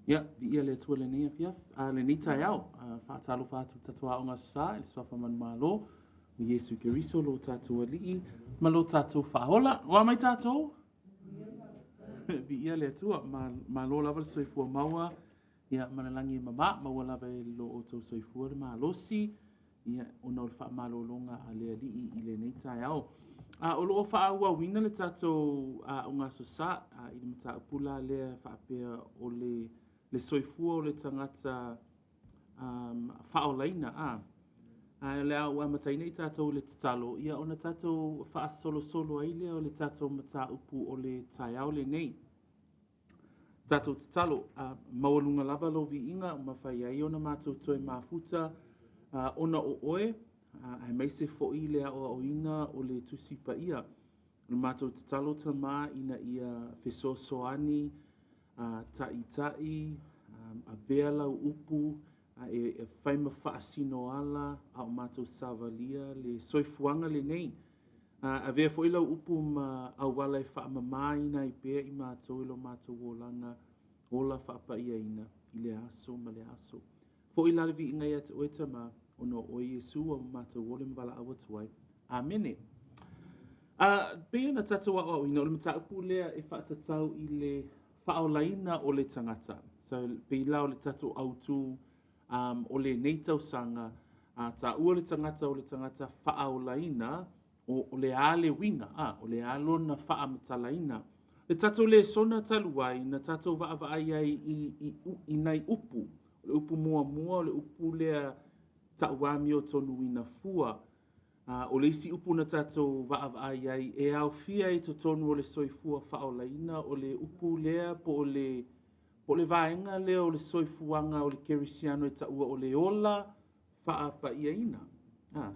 Ia, viia le Atua i lenei afiafi, a lenei taeao. Faatalofa atu i le tatou Aoga Aso Sa i le Suafa Manumalo o Iesu Keriso lo tatou Alii ma lo tatou Faaola. O a mai tatou? Viia le Atua, malo lava le soifua maua, ia, ma le lagi e mama, maua lava e lo outou soifua le malosi, ia, ona o le faamalologa a le Alii i lenei taeao. A o lo o faaauauina le tatou Aoga Aso Sa i le mataupu la lea faapea o le soifua o le tagata faaolaina. A o le a ou amataina i tatou i le tatalo, ia ona tatou faasolosolo ai lea o le tatou mataupu o le taeao lenei. Tatou tatalo, maualuga lava lou viiga ua mafai ai ona matou toe mafuta ona o oe, aemaise foi le aoaoina o le Tusi Paia. O le matou tatalo Tama ina ia fesoasoani, taitai, avea lau upu e fai ma faasinoala a o matou savalia le soifuaga lenei. Avea foi lau upu ma auala e faamamaina ai pea i matou i lo matou olaga ola faapaiaina i le aso ma le aso. Foi la le viiga ia te oe Tama, ona o oe Iesu ua matou ole ma valaau atu ai. Amene. Pei ona tatou aoaoina, o le mataupu lea e faatatau i le faaolaina o le tagata. So, pei la o le tatou autu o lenei tausaga, taua le tagata o le tagata faaolaina, o le a le uiga, o le a lona faamatalaina. Le tatou lesona talu ai, na tatou vaavaai ai i nai upu. O le upu muamua, o le upu lea tauamiotonuina fua. O le isi upu na tatou vaavaai ai e aofia i totonu o le soifua faaolaina, o le upu lea po o le vaega lea o le soifuaga o le kerisiano e taua o le ola faapaiaina.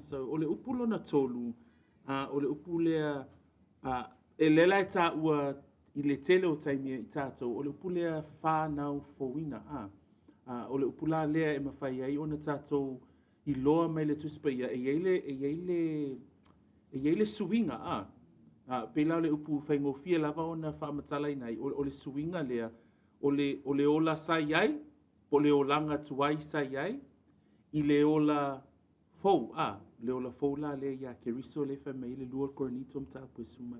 So, o le upu lona tolu, o le upu lea, e lea la e taua i le tele o taimi i tatou, o le upu lea whānau fouina. O le upu la lea e mafai ai ona tatou iloa mai le Tusi Paia, e i ai le suiga. Pei la o le upu faigofie lava ona faamatalaina ai, o le suiga lea, o le ola sa i ai, po o le olaga tuai sa i ai, i le ola fou, le ola fou la lea ia Keriso le fai mai le 2 Korinito mataupu e suma,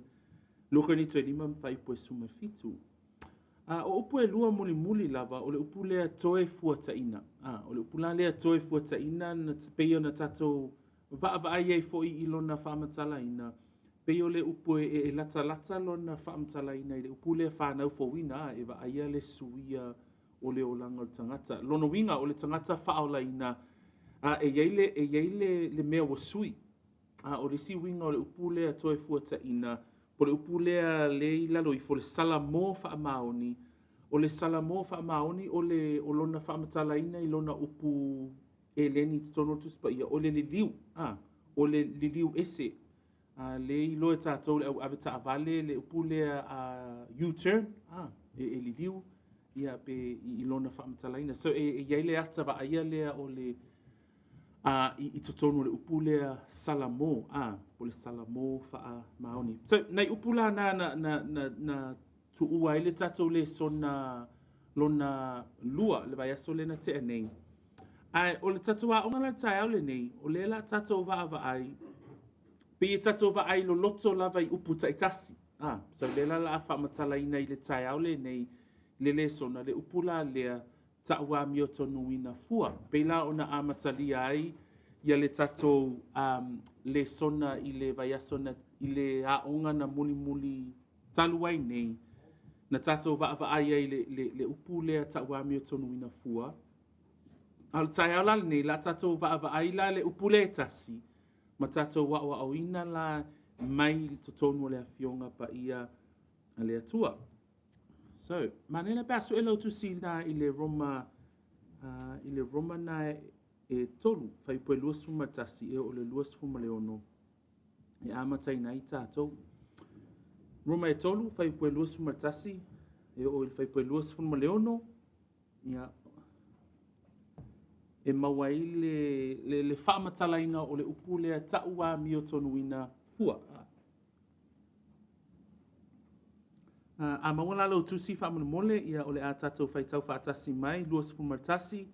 2 Korinito e 5 fuaiupu e 17. O upu e lua mulimuli lava, o le upu lea toe fuataina. O le upu la lea toe fuataina, pei ona tatou vaavaai ai foi i lona faamatalaina, pei o le upu e latalata lona faamatalaina i le upu lea whānau fouina, e vaaia le suia o le olaga o le tagata. Lona uiga o le tagata faaolaina, e i ai le mea ua sui. O le isi uiga o le upu lea toe fuataina, po o le upu lea le i lalo ifo, le salamo faamaoni. O le salamo faamaoni o lona faamatalaina i lona upu eleni i totonu o le Tusi Paia, o le liliu, o le liliu ese. Le iloa e tatou le au avetaavale, le upu lea U-turn, e liliu, ia pe i lona faamatalaina. So e i ai le ata vaaia lea o le i totonu o le upu lea salamo, po o le salamo faamaoni. So, nai upu la na tuua ai le tatou lesona lona lua, le vaiaso lea na tea nei. Ae o le tatou aoga la le taeao lenei, o lea la tatou vaavaai, pei e tatou vaai loloto lava i upu taitasi. So lea la la faamatalaina i le taeao lenei, le lesona, le upu la lea, tauamiotonuina fua. Pei la ona amatalia ai ia le tatou lesona i le vaiaso i le aoga na mulimuli talu ai nei, na tatou vaavaai ai le upu lea tauamiotonuina fua. A o le taeao la lenei, la tatou vaavaai la le upu lea e tasi, ma tatou aoaoina la mai i totonu o le Afioga Paia a le Atua. So, manena pe a sue lau tusi na i le Roma, na e 3, fuaiupu e 21 e oo i le 26, e amataina ai tatou. Roma e 3, fuaiupu e 21 e oo i le fuaiupu e 26, ia, e maua ai le faamatalaina o le upu lea tauamiotonuina fua. A maua la lau tusi faamolemole, ia o le a tatou faitau faatasi mai 21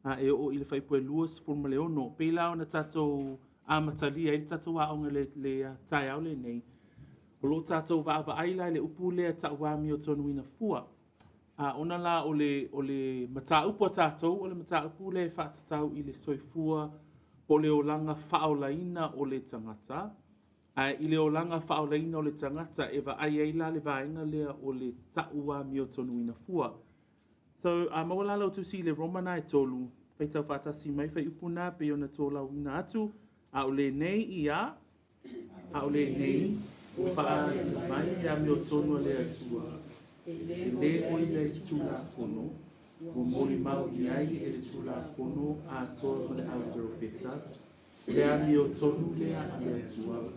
a e oo i le fuaiupu e 26. Pei la ona tatou amatalia ai le tatou aoga i le, le taeao lenei, o lo o tatou vaavaai la i le upu lea tauamiotonuina fua. A ona la o le, o le mataupu a tatou, o le mataupu lea e faatatau i le soifua po o le olaga faaolaina o le tagata. Ae i le olaga faaolaina o le tagata e vaai ai la le vaega lea o le ta'u amiotonuina fua. So, a maua la lau tusi i le Roma na e tolu, faitau faatasi mai fuaiupu na pei ona tolaulauina atu, a o lenei ia, a o lenei ua faaaliga mai le amiotonu a le Atua, e le o i le Tulafono, ua molimau i ai e le Tulafono atoa ma le Au Perofeta, le amiotonu lea a le Atua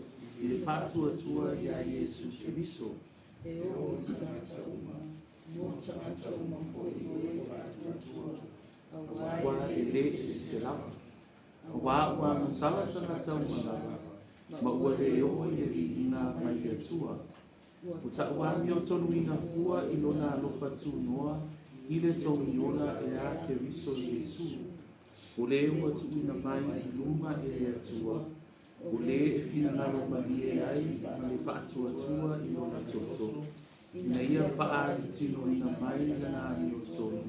i le faatuatua iā Iesu Keriso. E oo i tagata uma, mo tagata uma foi o e faatuatua, Aua e lē eseese lava. Auā ua agasala tagata uma lava, ma ua lē oo i le viiga mai le Atua. Ua tauamiotonuina fua i Lona alofa tunoa i le togiola e a Keriso Iesu. O lē ua tuuina mai i luma e le Atua, o lē e finagalo malie ai ma le faatuatua i lona toto, ina ia faaalitinoina mai lana amiotonu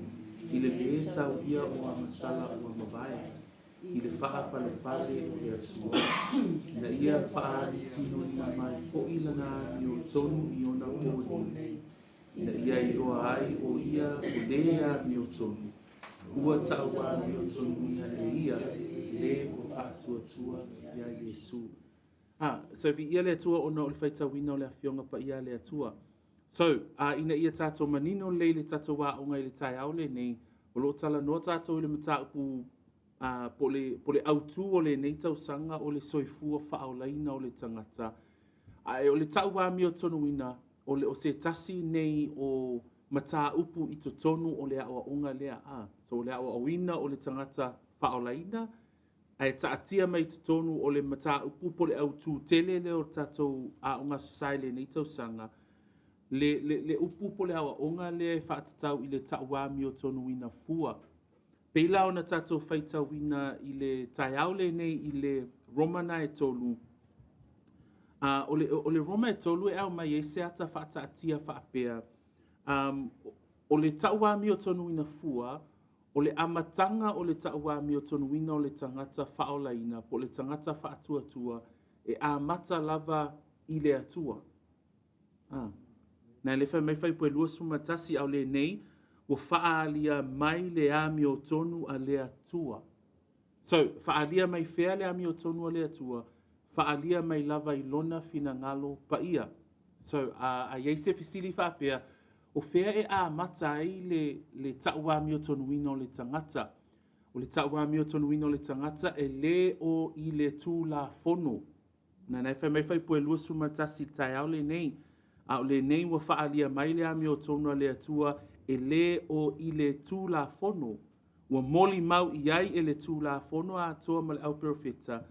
i le lē taulia o agasala ua mavae, i le faapalepale o le Atua, ina ia faaalitinoina mai foi lana amiotonu i ona po nei, ina ia iloa ai o ia o lē amiotonu, ua tauamiotonuina e ia lē ua faatuatua iā Iesu. Ah, so viia le Atua ona o le faitauina o le Afioga Paia a le Atua. So, a ina ia tatou manino lelei i le tatou aoga i le taeao lenei, o lo o talanoa tatou i le mataupu a po le, po le autū o lenei tausaga o le soifua faaolaina o le tagata. Ae o le tauamiotonuina, o le o se tasi nei o mataupu i totonu o le aoaoga lea. A, so o le aoaoina o le tagata faaolaina, ae taatia mai totonu o le mataupu po le autū tele lea o le tatou Aoga Aso Sa i lenei tausaga, le, le, le upu po le aoaoga lea e faatatau i le tauamiotonuina fua. Pei la ona tatou faitauina i le taeao lenei i le Roma na e tolu, a, o le, o le Roma e tolu e aumai ai se ata faataatia faapea, um, o le tauamiotonuina fua, o le amataga o le tauamiotonuina o le tagata faaolaina po o le tagata faatuatua e amata lava i le Atua. Ah. Na le fai mai fuaiupu e 21, a o lenei ua faaalia mai le amiotonu a le Atua. So, faaalia mai fea le amiotonu a le Atua? Faaalia mai lava i lona finagalo paia. So, a, a i ai se fesili faapea, o fea e amata ai le, le tauamiotonuina o le tagata? O le tauamiotonuina o le tagata e lē o i le Tulafono. Na na e fai mai fuaiupu e 21 i le taeao lenei, a o lenei ua faaalia mai le amiotonu a le Atua e lē o i le Tulafono. Ua molimau i ai e le Tulafono atoa ma le Au Perofeta,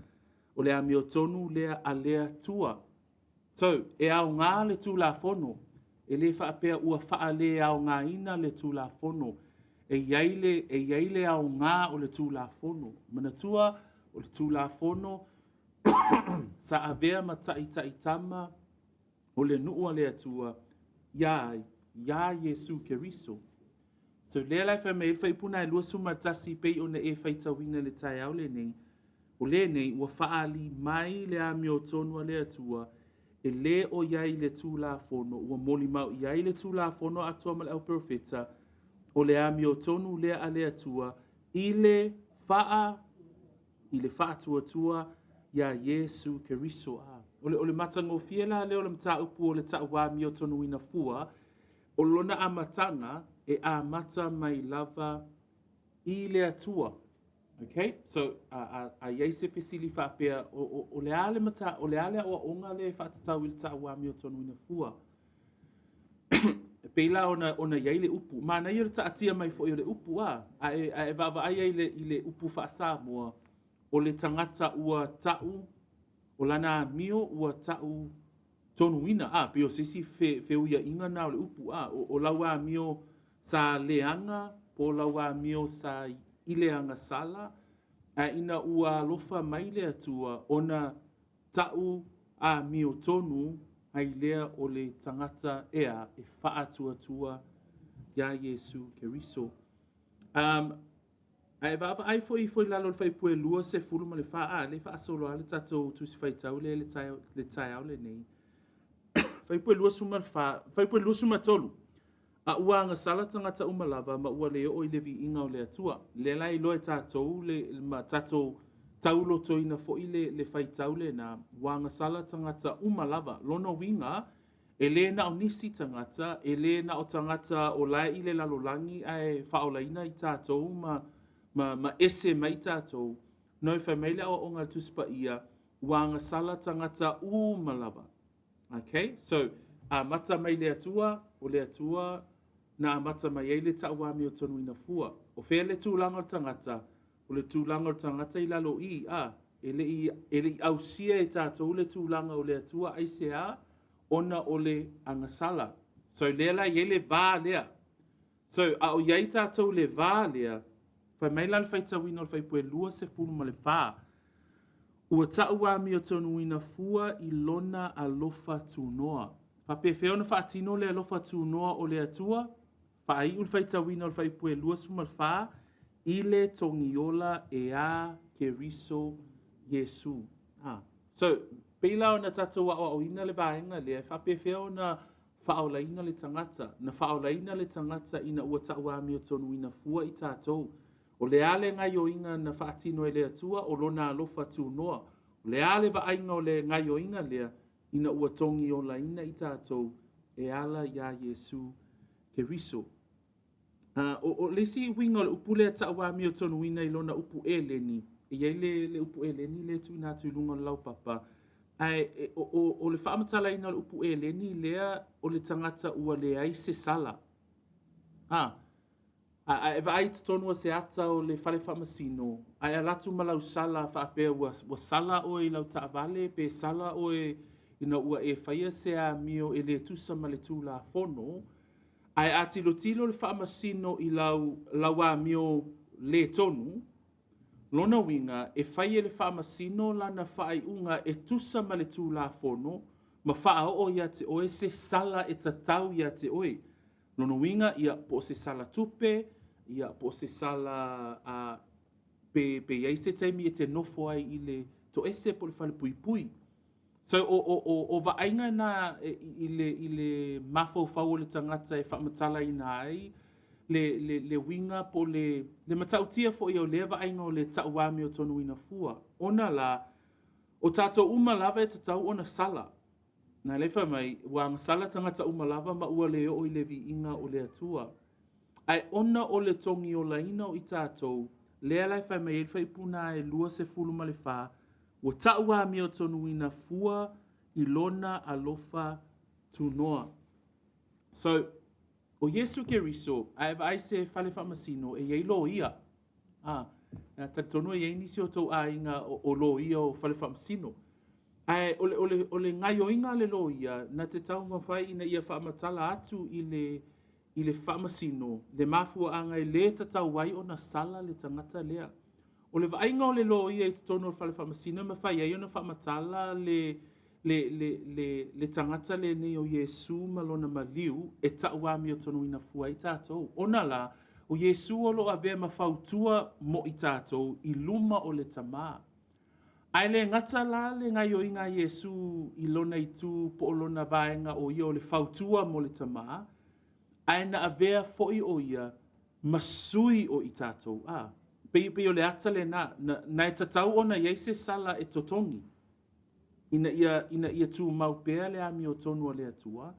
o le amiotonu lea a le Atua. So, e aoga le Tulafono, e le faapea ua faaleaogaina le Tulafono. E i ai le, e i ai le aoga o le Tulafono. Manatua, o le Tulafono sa avea ma taitaitama o le nuu a le Atua iā ai? Iā Iesu Keriso. So lea la e fai mai ai le fuaiupu lena e 21 pei ona e faitauina i le taeao lenei, o lenei ua faaali mai le amiotonu a le Atua e lē o i ai i le Tulafono, ua molimau i ai le Tulafono atoa ma le Au Perofeta, o le amiotonu lea a le Atua i le faa i le faatuatua iā Iesu Keriso. A. O le, o le matagofie la lea o le mataupu o le tauamiotonuina fua, o lona amataga e amata mai lava i le Atua. Okay? So, a, a, a i ai se fesili faapea, o, o, o le a le mata, o le a le aoaoga lea e faatatau i le tauamiotonuina fua? E pei la ona, ona i ai le upu. Manaia le taatia mai foi o le upu, a, a e, a e vaavaai ai i le, i le upu faa-Samoa, o le tagata ua ta'u, o lana amio ua ta'u tonuina. A, pei o se isi feuiaiga na o le upu, a, o lau amio sa leaga po o lau amio sa i le agasala, ae ina ua alofa mai le Atua ona ta'u amiotonu ai lea o le tagata ea e faatuatua iā Iesu Keriso. A e vaavaai foi ifo i lalo o le fuaiupu e 24, a, lea e faasolo lava le tatou Tusi Faitau lea i le taeao lenei. Fuaiupu e 24, fuaiupu e 23, A ua agasala tagata uma lava ma ua le oo i le viiga o le Atua. Lea la e iloa e tatou le, ma tatou taulotoina foi le faitau lena, ua agasala tagata uma lava. Lona uiga, e le na o nisi tagata, e le na o tagata o la e i le lalolagi ae faaolaina i tatou ma ese mai tatou. No e fai mai le aoaoga a le Tusi Paia, ua agasala tagata uma lava. Okay? So, amata mai le Atua, o le Atua na amata mai ai le ta'uamiotonuina fua. O fea le tulaga o le tagata? O le tulaga o le tagata i lalo i, a, e le i ausia e tatou le tulaga o le Atua, aisea? Ona o le agasala. So, lea la e i ai le va lea. So, a o i ai tatou le va lea, fai mai la le faitauina o le fuaiupu e 24, ua ta'uamiotonuina fua i lona alofa tunoa. Faapefea ona faatino le alofa tunoa o le Atua? Faaiu le faitauina o le fuaiupu e 24, i le togiola e a Keriso Iesu. Ah. So, pei la ona tatou aoaoina le vaega lea, e faapefea ona faaolaina le tagata. Na faaolaina le tagata ina ua ta'uamiotonuina fua i tatou. O le a le gaioiga na faatino e le Atua o lona alofa tunoa. O le a le vaaiga o le gaioiga lea ina ua togiolaina i tatou e ala iā Iesu Keriso. O le isi uiga o le upu lea ta'uamiotonuina i lona upu eleni, e i ai le upu eleni lea e tuuina atu i luga o le laupapa, ae o le faamatalaina o le upu eleni lea o le tagata ua leai se sala. A, a e vaai i totonu o se ata o le fale faamasino, ae alu atu ma lau sala faapea ua sala oe i lau taavale, pe sala oe ina ua e faia se amio e le tusa ma le Tulafono, ae a tilotilo le faamasino i lau amio le tonu, lona uiga e fai e le faamasino lana faaiuga e tusa ma le Tulafono ma faaoo ia te oe se sala e tatau ia te oe. Lona uiga, ia, po o se sala tupe, ia, po o se sala pe i ai se taimi e te nofo ai i le toese po o le falepuipui. So, o vaaiga na i le mafaufau o le tagata e faamatalaina ai le uiga po o le matautia foi o lea vaaiga o le ta'uamiotonuina fua. Ona la, o tatou uma lava e tatau ona sala. Na lea fai mai, ua agasala tagata uma lava ma ua le oo i le viiga o le Atua. Ae ona o le togiolaina o i tatou, lea la e fai mai ai le fuaiupu lena e 24, ua ta'uamiotonuina fua i lona alofa tunoa. So, o Iesu Keriso, a e vaai se fale faamasino, e i ai loia. A, talitonu e i ai nisi o tou aiga o loia o fale faamasino. Ae o le gaioiga a le loia, na te taumafai ina ia faamatala atu i le faamasino, le mafuaaga e le tatau ai ona sala le tagata lea. O le vaaiga o le loia i totonu o le fale faamasino, e mafai ai ona faamatala le tagata lenei o Iesu ma lona maliu e ta'uamiotonuina fua ai tatou. Ona la, o Iesu o lo o avea ma fautua mo i tatou i luma o le Tamā. Ae le gata la le gaioiga a Iesu i lona itu po o lona vaega o ia o le fautua mo le Tamā, ae na avea foi o ia ma sui o i tatou. A, pei o le ata lena, na e tatau ona i ai se sala e totogi, ina ia tumau pea le amiotonu a le Atua.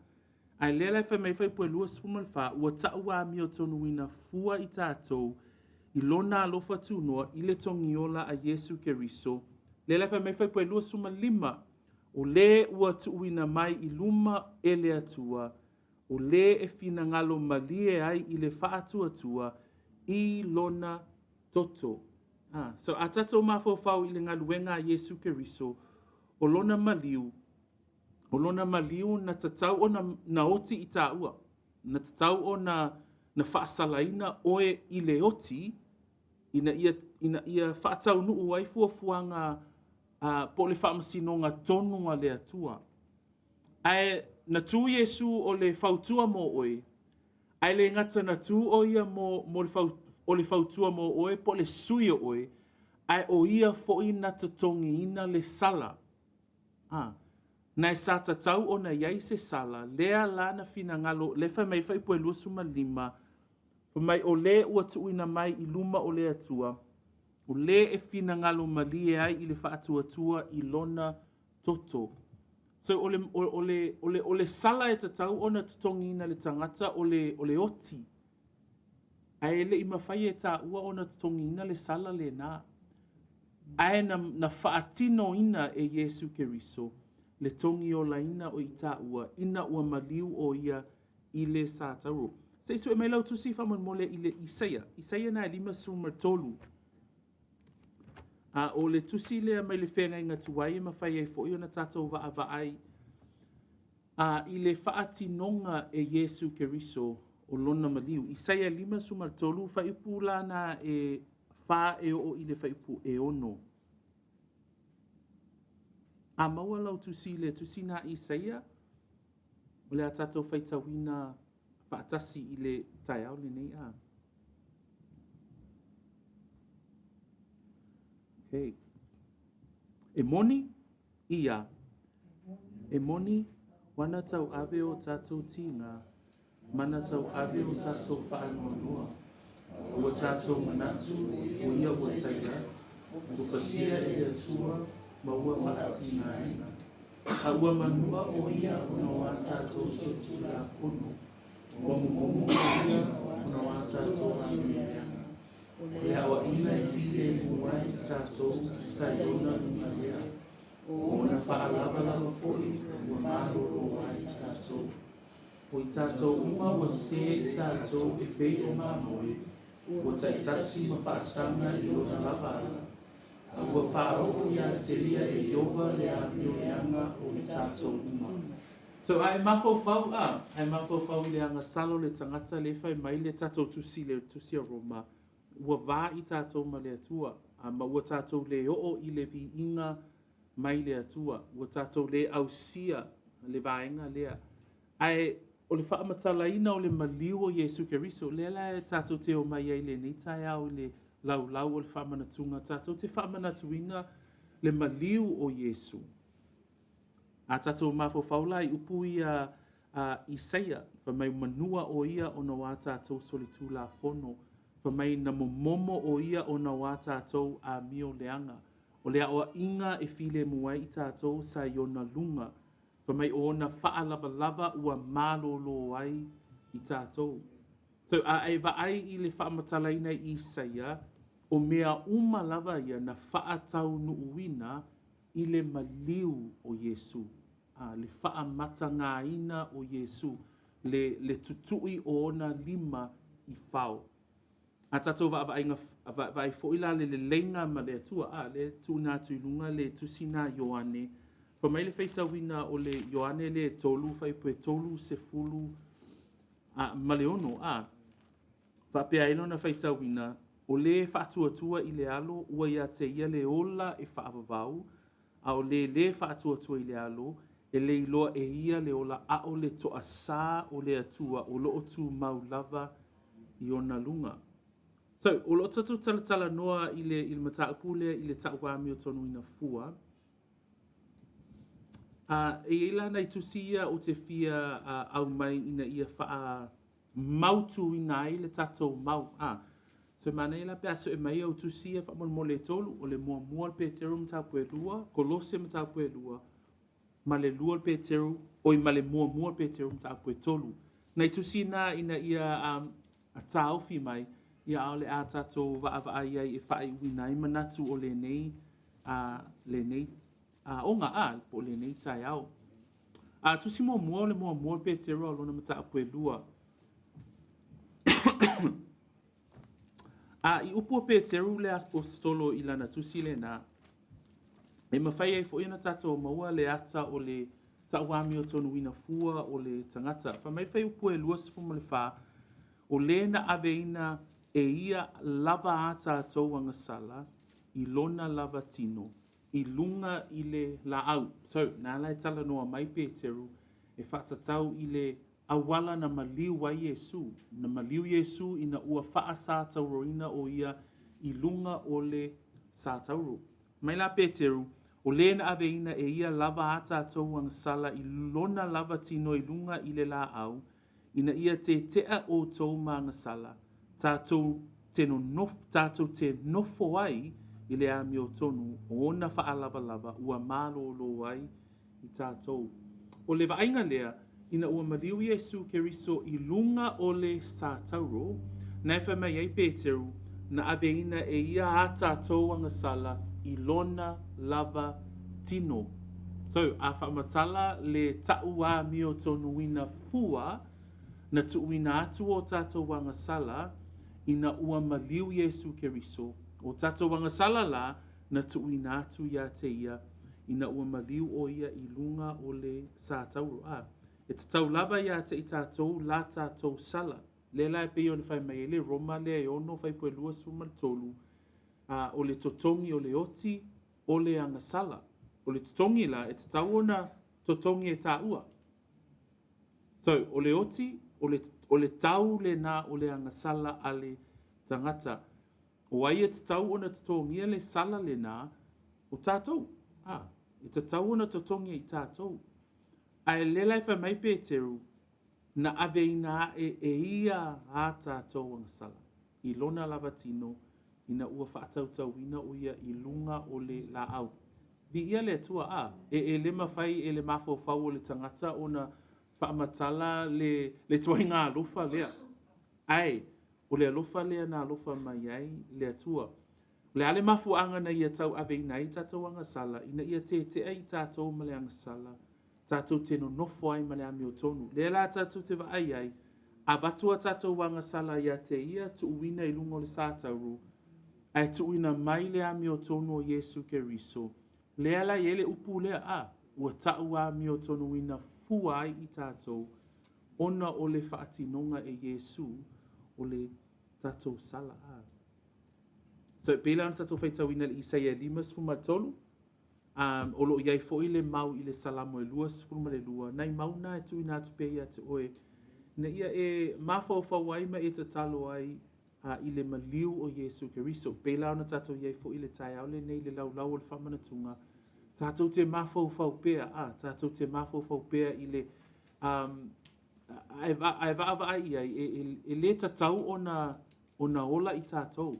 Ae lea la e fai mai fuaiupu e 24, ua ta'uamiotonuina fua i tatou i lona alofa tunoa i le togiola a Iesu Keriso. Lea la e fai mai fuaiupu e 25, o le ua tuuina mai i luma e le Atua, o le e finagalo malie ai i le faatuatua i lona toto. So, a tatou mafaufau i le galuega a Iesu Keriso, o lona maliu, O lona maliu na tatau ona na oti i tāua. Na tatau ona na faasalaina oe i le oti ina ia, ina ia faataunuu ai fuafuaga a, po o le faamasinoga tonu a le Atua. Ae na tu Iesu o le fautua mo oe, ae le gata na tu o ia mo, mo le, fau, o le fautua mo oe po o le sui o oe, ae o ia foi na totogiina le sala. A, na e sa tatau ona i ai se sala, lea la na finagalo, lea fai mai le fuaiupu e 25, fai mai o le ua tuuina mai i luma o le Atua, o le e finagalo malie ai i le faatuatua i lona toto. So o le, o, o le, o le, o le sala e tatau ona totogiina e le tagata o le, o le oti. Ae e le i mafai e tāua ona totogiina le sala lena. Ae na, na faatinoina e Iesu Keriso le togiolaina o i tāua ina ua maliu o ia i le satauro. Se i sue mai lau tusi faamolemole i le Isaia. Isaia na e 53. A o le tusi lea mai le feagaiga tuai e mafai ai foi ona tatou vaavaai a i le faatinoga e Iesu Keriso o lona maliu. Isaia 53, fuaiupu la na e 4 e oo i le fuaiupu e 6. A maua lau tusi i le tusi na Isaia, o le a tatou faitauina faatasi i le taeao lenei a. Okay. E moni? Ia. E moni, ua na tauave o tatou tiga, ma na tauave o tatou faanoanoa. A ua tatou manatu, o ia ua taia, ua pasia e le Atua, ma ua faatigaina. A ua manua o ia ona o a tatou solitulafono, ua momomo o ia ona o a tatou amioleaga. O le aoaiga e filemu ai i tatou sa i ona luga lea. O ona faalavalava foi ua malolo ai i tatou. O i tatou uma ua sē i tatou e pei o mamoe, ua taitasi ma faasaga i lona lava ala, a ua faaoo ia te ia e Ieova le amioleaga o i tatou uma. So, a e mafaufau, a, a e mafaufau i le agasala o le tagata lea e fai mai le tatou tusi le tusi a Roma, ua va i tatou ma le Atua, a, ma ua tatou le oo i le viiga mai le Atua, ua tatou le ausia le vaega lea. Ae o le faamatalaina o le maliu o Iesu Keriso, lea la e tatou te omai ai i lenei taeao i le laulau o le faamanatuga, tatou te faamanatuina le maliu o Iesu. A tatou mafaufau la i upu ia a Isaia, fai mai manua o ia ona o a tatou solitulafono, fai mai na momomo o ia ona o a tatou amio leaga. O le aoaiga e filemu ai i tatou sa i ona luga, fai mai o ona faalavalava ua malolo ai i tatou. So, a e vaai i le faamatalaina i Isaia, o mea uma lava ia na faataunuuina i le maliu o Iesu, a, le faamatagaina o Iesu, le, le tutui o ona lima i fao. A tatou vaavaaiga, vaavaai foi la le leleiga ma le Atua, a, lea e tuuina atu i luga le tusi na Ioane. Fai mai le faitauina o le Ioane lea e 3, fuaiupu e 30 a, ma le 6, a, faapea ai lona faitauina, o le faatuatua i le Alo ua ia te ia le ola e faavavau, a o le lē faatuatua i le Alo, e le iloa e ia le ola a o le toasā o le Atua o lo o tumau lava i ona luga. So, o lo o tatou talatalanoa i le, i le mataupu lea i le tauamiotonuina fua. A, e i ai la nai tusi ia ou te fia aumai ina ia faamautuina ai le tatou mau. A, so e manaia la pe a sue mai au tusi ia faamolemole e tolu, o le muamua o le Peteru mataupu e lua, Kolose mataupu e lua, ma le lua o le Peteru, oi ma le muamua o le Peteru mataupu e tolu. Nai tusi na ina ia um, taofi mai, ia a o le a tatou vaavaai ai e faaiuina ai manatu o lenei, a, lenei aoga, a, po o lenei taeao. A tusi muamua o le muamua o le Peteru a o lona mataupu e lua. A i upu a Peteru le aposetolo i lana tusi lena, e mafai ai foi ona tatou maua le ata o le Tauamiotonuina fua o le tagata. Fai mai le fuaiupu e 24, O le na aveina e ia lava a tatou agasala i lona lava tino, i luga i le laau. So, na ala e talanoa mai Peteru e faatatau i le auala na maliu ai Iesu. Na maliu Iesu ina ua faasatauroina o ia i luga o le satauro. Mai la Peteru, o le na aveina e ia lava a tatou agasala i lona lava tino i luga i le laau, ina ia tetea outou ma agasala, tatou te nonofo, tatou te nofo ai i le amiotonu o ona faalavalava ua malōlō ai i tatou. O le vaaiga lea, ina ua maliu Iesu Keriso i luga o le satauro, na e fai mai ai Peteru, na aveina e ia a tatou agasala i lona lava tino. So, a faamatala le tauamiotonuina fua, na tuuina atu o tatou agasala ina ua maliu Iesu Keriso. O tatou agasala la, na tuuina atu ia te ia ina ua maliu o ia i luga o le satauro. A, e tatau lava ia te i tatou la tatou sala. Lea la e pei ona fai mai ai le Roma lea e 6 fuaiupu e 23, a, o le totogi o le oti o le agasala. O le totogi la, e tatau ona totogi e taua. So, o le oti, o le, o le tau lena o le agasala a le tagata. O ai e tatau ona totogia le sala lena, o tatou. A, e tatau ona totogi i tatou. Ae lea la e fai mai Peteru, na aveina ae e ia a tatou agasala i lona lava tino ina ua faatautauina o ia i luga o le laau. Viia le Atua, a, e, e le mafai e le mafaufau o le tagata ona faamatala le, le ituaiga alofa lea. Ae, o le alofa lea na alofa mai ai le Atua. O le a le mafuaaga na ia tauaveina ai tatou agasala, ina ia tetea i tatou ma le agasala, tatou te nonofo ai ma le amiotonu. Lea la tatou te vaai ai, avatu a tatou agasala ia te ia, tuuina i luga o le satauro, ae tuuina mai le amiotonu o Iesu Keriso. Lea la e i ai le upu lea, a, ua tauamiotonuina fua ai i tatou, ona o le faatinoga e Iesu o le tatou sala. A. So, e pei la ona tatou faitauina i le Isaia 53, o lo o i ai foi le mau i le Salamo e 22, nai mau na e tuuina atu pea ia te oe, ina ia e mafaufau ai ma e tatalo ai a, i le maliu o Iesu Keriso. Pei la ona tatou i ai foi i le taeao lenei i le laulau o le faamanatuga, tatou te mafaufau pea, a, tatou te mafaufau pea i le, um, ae, ae vaavaai i ai, e, e, e le tatau ona, ona ola i tatou,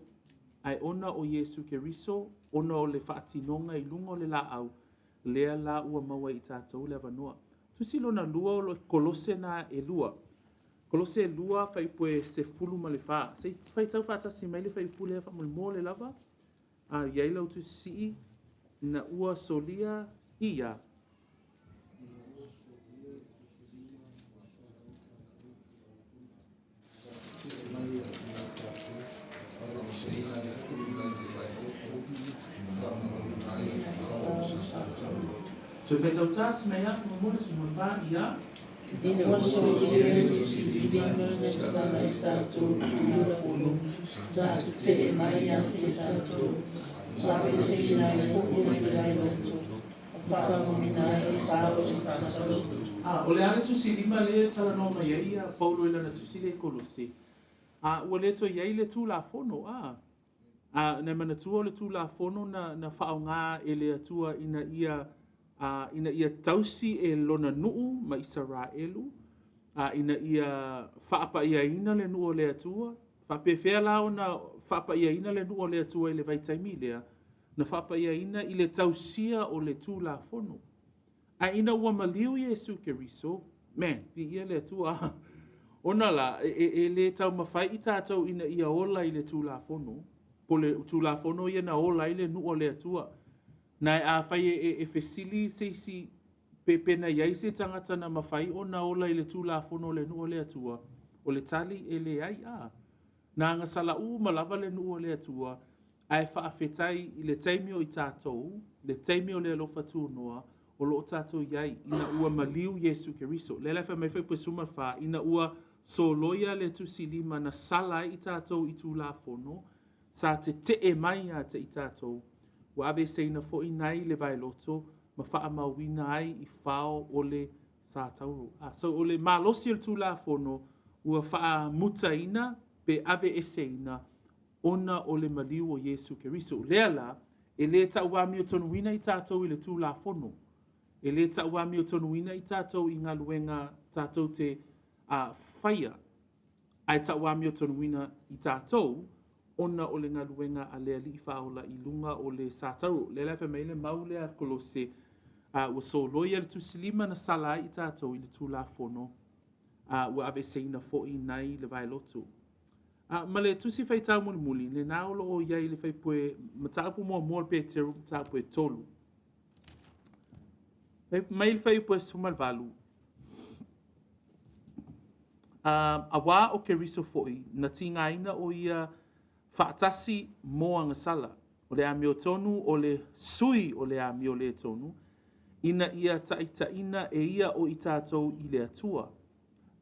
ae ona o Iesu Keriso, ona o le faatinoga i luga o le laau, lea la ua maua i tatou le avanoa. Tusi lona lua o le Kolose na e lua. Kolose e lua fuaiupu e 14. Se i faitau faatasi mai le fuaiupu lea faamolemole lava. A i ai lau tusi sii, ina ua solia ia. Toe faitau tasi mai lava faamolemole 14 ia. Ina ua solia le tusifilima na sala i tatou Tulafono, sa tetee mai ia te tatou, sa aveeseina ai foi mai le loto, ma faaaogaina ai le pa o le satauro. A, o le a le tusi lima lea e talanoa mai ai ia Paulo i lana tusi lea i Kolose? A, ua le toe i ai le Tulafono, a. A, na e manatua o le Tulafono na, na faaaoga e le Atua ina ia, a, ina ia tausi e lona nuu ma Isaraelu, a, ina ia faapaiaina le nuu o le Atua. Faapefea la ona faapaiaina le nuu o le Atua i le vaitaimi lea? Na faapaiaina i le tausia o le Tulafono. Ae ina ua maliu Iesu Keriso, man, viia le Atua. Ona la, e, e, e le taumafai i tatou ina ia ola i le Tulafono, po le Tulafono ia na ola ai le nuu o le Atua. Na e afai e, e, e fesili se isi, pe, pe na i ai se tagata na mafai ona ola i le Tulafono o le nuu o le Atua, o le tali e leai. A, na agasala uma lava le nuu o le Atua, ae faafetai i le taimi o i tatou, le taimi o le alofa tunoa, o lo o tatou i ai ina ua maliu Iesu Keriso. Lea la e fai mai Fuaiupu 14, ina ua soloia le tusilima na sala ai i tatou i Tulafono, sa tetee mai ia te i tatou, ua aveeseina foi nai le vaeloto ma faamauina ai i fao o le satauro. Ah, so o le malosi o le Tulafono ua faamutaina pe aveeseina ona o le maliu o Iesu Keriso. Lea la, e le tauamiotonuina i tatou i le Tulafono. E le tauamiotonuina i tatou i galuega tatou te faia, ae tauamiotonuina i tatou ona o le galuega a le Alii Faaola i luga o le satauro. Lea la e fai mai ai le mau lea a Kolose, ua soloia le tusilima na sala ai i tatou i le Tulafono, ua aveeseina foi nai le vaeloto. Ma le tusi faitau mulimuli, lena o lo o i ai i le fuaiupu mataupu muamua o le Peteru, mataupu e 3. Mai le fuaiupu e 18. Auā o Keriso foi, na tigaina o ia faatasi mo agasala, o le amiotonu o le sui o le amio le tonu, ina ia taitaiina e ia o i tatou i le Atua.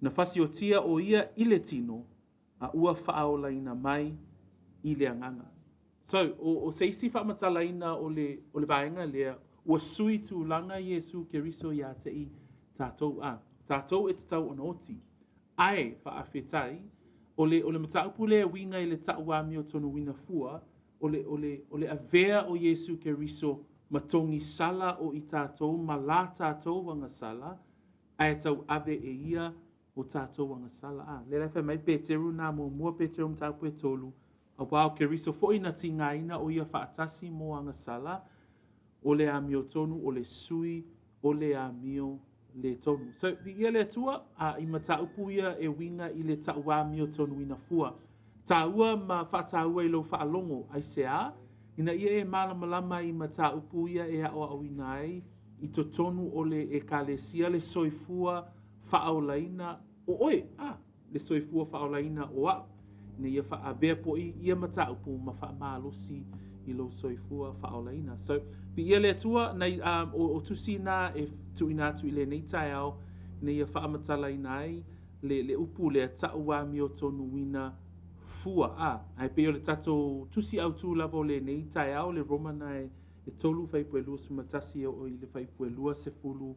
Na fasiotia o ia i le tino, a ua faaolaina mai i le agaga. So, o se isi faamatalaina o le vaega lea, ua sui tulaga Iesu Keriso ia te i tatou a. Tatou e tatau ona oti. Ae faafetai, o le mataupu lea e uiga i le tauamiotonuina fua, o le avea o Iesu Keriso ma togisala o i tatou ma la tatou agasala, ae tauave e ia o tatou agasala. A, lea la e fai mai Peteru na muamua Peteru mataupu e 3, auā o Keriso foi na tigaina o ia faatasi mo agasala, o le amiotonu, o le sui, o le amio le tonu. So, viia le Atua, i mataupu ia e uiga i le tauamiotonuina fua. Tāua ma faataua i lou faalogo, aisea, ina ia e malamalama i mataupu ia e aoaoina ai i totonu o le ekalesia le soifua faaolaina o oe, le soifua faaolaina o au, ina ia faaavea po'i ia mataupu ma faamalosi i lou soifua faaolaina. So, viia le Atua, nai, o tusi na e tuuina atu i lenei taeao, ina ia faamatalaina ai le upu lea tauamiotonuina fua. Ae pei o le tatou tusi autū lava o lenei taeao, le Roma na e 3 fuaiupu e 21 e oo i le fuaiupu e 26.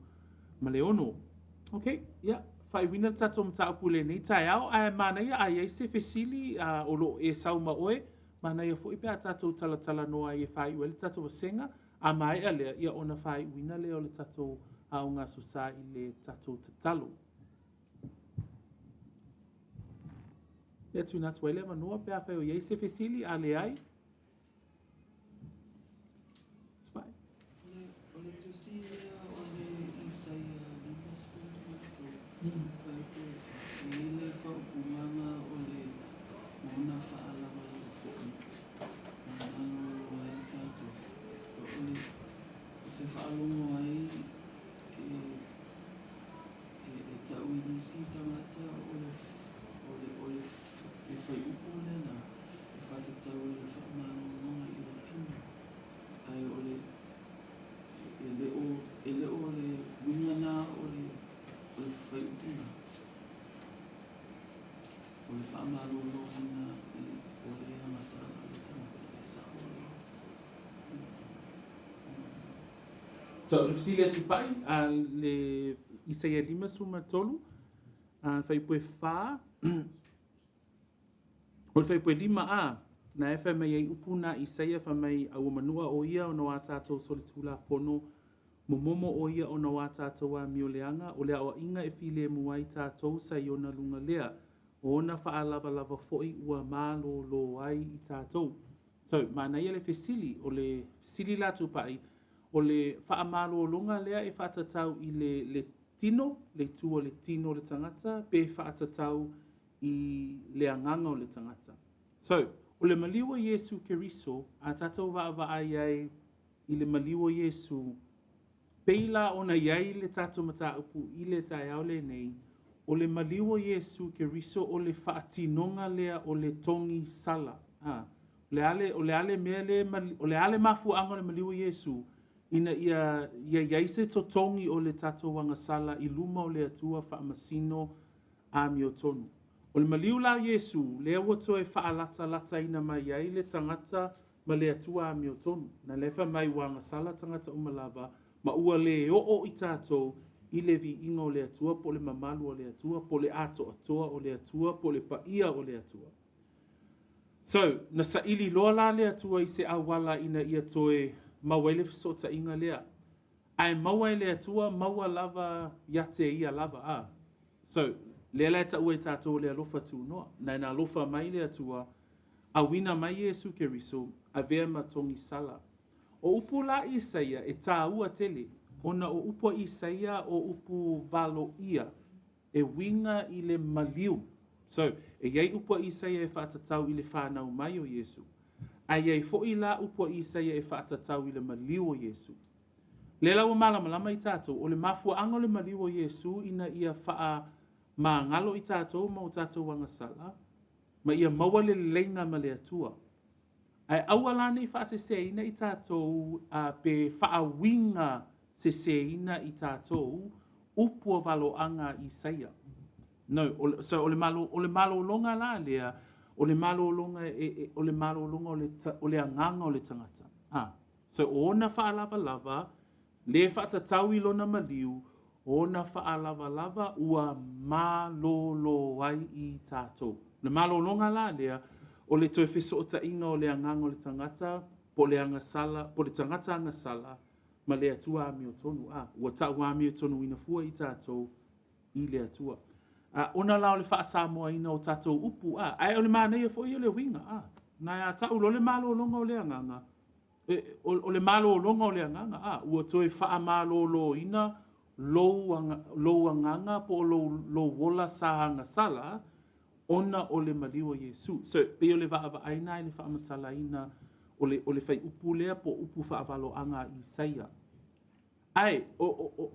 Ok, ia, faaiuina le tatou mataupu i lenei taeao, ae manaia a i ai se fesili o lo o e sau ma oe, manaia foi pe a tatou talatalanoa ai e faaiu ai le tatou vasega, a maea lea, ia ona faaiuina lea o le tatou Aoga Aso Sa i le tatou tatalo. Ia tuuina atu ai le avanoa pe afai o i ai se fesili, a leai. Tupai. O le tusi lea o le Isaia 53, fuaiupu e 4, e i ai le faaupugaga o le ona faalavalava foi na malolo ai tatou. O le ou te faalogo ai e tau i nisi tagata o le o le le fuaiupu lena e faatatau i le faamalologa i le tino, ae o le e le o le uiga na o le fuaiupu na, o le faamaloloina o le agasala a le tagata e sao le So, o le fesili a Tupai, le Isaia 53, fuaiupu e 4, o le fuaiupu e 5 a, na e fai mai ai upu na Isaia fai mai a ua manua o ia ona o a tatou solitulafono, momomo o ia ona o a tatou amioleaga, o le aoaiga e filemu ai tatou sa i ona luga lea, o ona faalavalava foi ua malōlō ai i tatou. So, manaia le fesili, o le fesili la Tupai, o le faamalologa lea e faatatau i le tino, le itu o le tino o le tagata, pe faatatau i le agaga o le tagata. So, o le maliu o Iesu Keriso, a tatou vaavaai ai i le maliu o Iesu, pei la ona i ai le tatou mataupu i le taeao lenei, o le maliu o Iesu Keriso o le faatinoga lea o le togi sala. O le a le mea le, o le a le mafuaaga o le maliu o Iesu, ina ia ia i ai se totogi o le tatou agasala i luma o le Atua faamasino amiotonu. O le maliu la o Iesu, lea ua toe faalatalataina mai ai le tagata ma le Atua amiotonu. Na lea e fai mai ua agasala tagata uma lava, ma ua le oo i tatou i le viiga o le Atua po o le mamalu o le Atua, po o le atoatoa o le Atua, po o le paia o le Atua. So, na saili loa la le Atua i se auala ina ia toe maua ai le fesootaiga lea. Ae maua e le Atua, maua lava ia te ia lava. A. So, lea la e taua e tatou o le alofa tunoa. Na ina alofa mai le Atua, auina mai Iesu Keriso, avea ma togisala. O upu la Isaia e tāua tele, ona o upu a Isaia o upu valoia, e uiga i le maliu. So, e i ai upu a Isaia e faatatau i le fanau mai o Iesu. Ae i ai foi la upu a Isaia e faatatau i le maliu o Iesu. Lea la ua malamalama i tatou, o le mafuaaga o le maliu o Iesu ina ia faamagalo i tatou ma o tatou agasala, ma ia maua le leleiga ma le Atua. Ae aua la ne i faaseseina i tatou pe faauiga seseina i tatou upu o valoaga a Isaia. No, so o le, malo, o le malologa la lea, o le malologa, e, e, o le malologa o le, o le agaga o le tagata. Ah, so o ona faalavalava, le faatatau i lona maliu, o ona faalavalava ua malolo ai i tatou. Le malologa la lea, o le toe fesootaiga o le agaga o le tagata, po o le agasala, po o le tagata agasala, ma le Atua amiotonu. A, ua tau amiotonuina fua i tatou i le Atua. A, ona la o le faasamoaina o tatou upu, a, ae o le manaia foi o le uiga, a, na a tau loa le malologa o le agaga, e, o le malologa o le agaga, a, ua toe faamaloloina lou, aga, lou agaga po o lou, lou ola sa agasala, ona o le maliu o Iesu. So, pei o le vaavaai lena i le faamatalaina o le, o le fuaiupu lea po o upu faavaloaga a Isaia. Ae, o, o, o,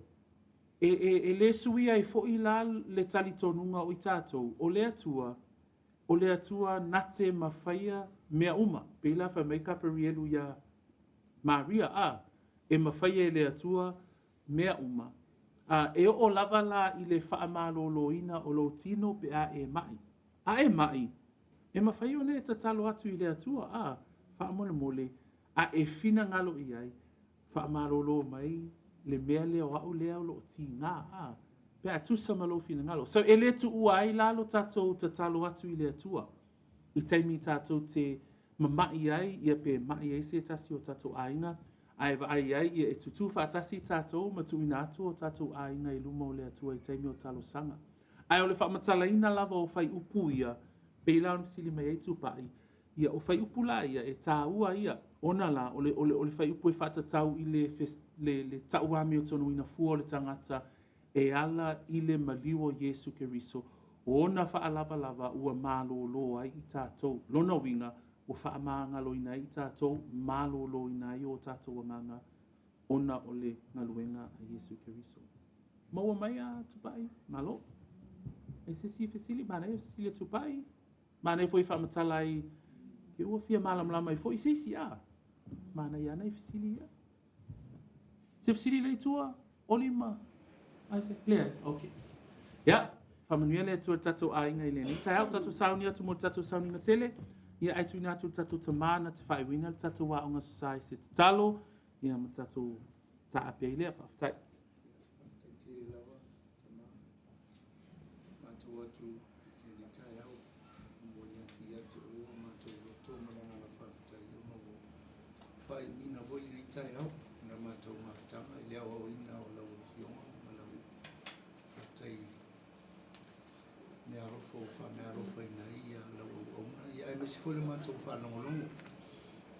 e, e, e le suia ai foi la le talitonuga o i tatou, o le Atua, o le Atua na te mafaia mea uma. Pei la fai mai Kaperielu iā Maria, a, e mafaia e le Atua mea uma. A, e oo lava la i le faamaloloina o lou tino pe a e ma'i. A e ma'i, e mafai ona e tatalo atu i le Atua, a, faamolemole, a e finagalo i ai, faamalolo mai le mea lea o au lea o loo tigā, a, pe a tusa ma lou finagalo. So, e le tuua ai la lo tatou tatalo atu i le Atua i taimi tatou te mama'i ai, ia pe ma'i ai se tasi o tatou aiga, ae vaai ai ia e tutū faatasi tatou ma tuuina atu o tatou aiga i luma o le Atua i taimi o talosaga. Ae o le faamatalaina lava o fuaiupu ia, pei la ona fesili mai ai Tupai, ia o fuaiupu la ia e tāua ia, ona la o le, o le, o le fuaiupu e faatatau i le, le, le tauamiotonuina fua o le tagata e ala i le maliu o Iesu Keriso, o ona faalavalava ua malolo ai i tatou. Lona uiga, ua faamagaloina ai i tatou, maloloina ai o tatou agaga ona o le galuega a Iesu Keriso. Maua mai a Tupai? Malo. E se isi fesili, manaia fesili a Tupai. Manaia foi faamatala ai, ke ua fia malamalama ai foi se isi a. Manaia ana i fesili ia. Se fesili le i tua, Oli ma Isaac, leai, ok. Ia, faamanuia le Atua i le tatou aiga i lenei taeao, tatou sauni atu mo le tatou sauniga tele. Ia, ae tuuina atu le tatou tamā na te faaiuina le tatou aoga Aso Sa i se tatalo, ia ma tatou taape ai lea. Faafetai. Faafetai tele lava, tama. Matou atu i lenei taeao, momoli atu ia te oe o matou loto ma le agaga faafetai ona ua faaiuina foi lenei taeao i la matou mafutaga i le aoaoina o lau Afioga ma lau faafetai meaalofa ua faameaalofaina ai ia lau auauna, ia aemaise foi le matou faalogologo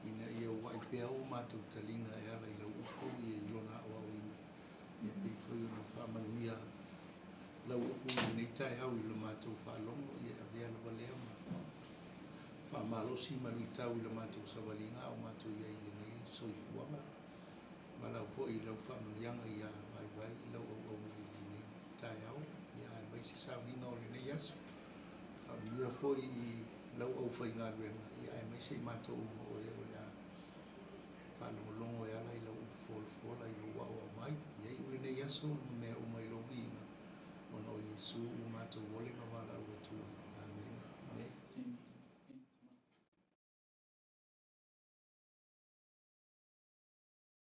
ina ia ua'i pea o matou taliga e ala i lau upu ia i lona aoaoina, ia pei foi ona faamanuia lau upu i lenei taeao i le matou faalogo, ia avea lava lea ma faamalosi ma luitau i le matou savaliga a o matou i ai i lenei soifuaga. Valaau foi i lau faamanuiaga ia vaivai i lau auauna i lenei taeao, ia aemaise sauniga o lenei aso. Faamanuia foi i lau aufaigaluega, ia aemaise i matou uma o e o le a faalogologo e ala i lau upu folafola. ola i lou aoao mai. Ia iu lenei aso ma mea uma i lou viiga, ona o Iesu ua matou ole ma.